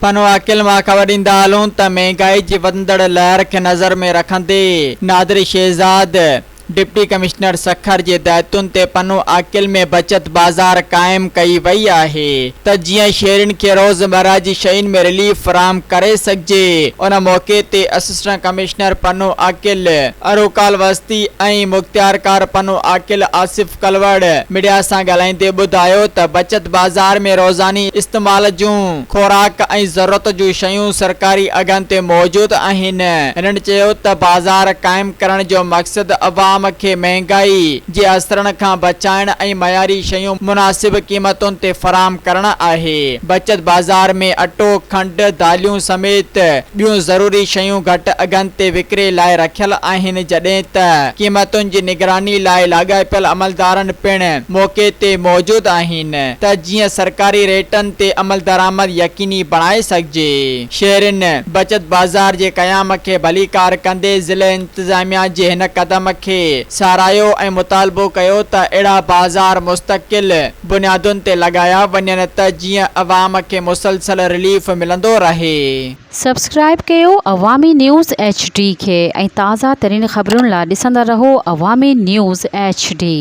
پنوعاقل مان خبر ڏيندا هلون ته مهنگائي جي وڌندڙ لهر کي نظر ۾ رکندي نادر شهزاد ڊپٽي ڪمشنر سکر جي هدايتن تي پنوعاقل ۾ بچت بازار قائم ڪئي وئي آهي ته جيئن شهرين کي روزمره جي شين ۾ رليف فراهم ڪري سگهجي. ان موقعي تي اسسٽنٽ ڪمشنر پنوعاقل اروڪال وستي ۽ مختيارڪار پنوعاقل آصف ڪلوڙ ميڊيا سان ڳالهائيندي ٻڌايو ته بچت بازار ۾ روزاني استعمال جون خوراڪ ۽ ضرورت جون شيون سرڪاري اگهن تي موجود آهن. هنن چيو ته بازار قائم ڪرڻ جو مقصد عوام کي مهنگائي جي اثرن کان بچائڻ ۽ معياري شيون مناسب قيمتن تي فراهم ڪرڻ آهي. بچت بازار ۾ اٽو، کنڊ، داليون سميت ٻيون ضروري شيون گهٽ اگهن تي وڪري لاء رکيل آهن جڏهن ته قيمتن جي نگراني لاء لاڳاپيل عملدارن پڻ موقعي تي موجود آهن ته جيئن سرڪاري ريٽن تي عملدرآمد يقيني بڻائي سگهجي. شهرين بچت بازار جي قيام کي ڀليڪار ڪندي ضلعي انتظاميا جي هن قدم کي ساراهيو ۽ مطالبو ڪيو ته اهڙا بازار مستقل بنيادن تي لڳايا وڃن ته جيئن عوام کي مسلسل رليف ملندو رهي. سبسڪرائيب ڪيو عوامي نيوز ايڇ ڊي کي ۽ تازه ترين خبرن لا ڏسندا رهو عوامي نيوز ايڇ ڊي.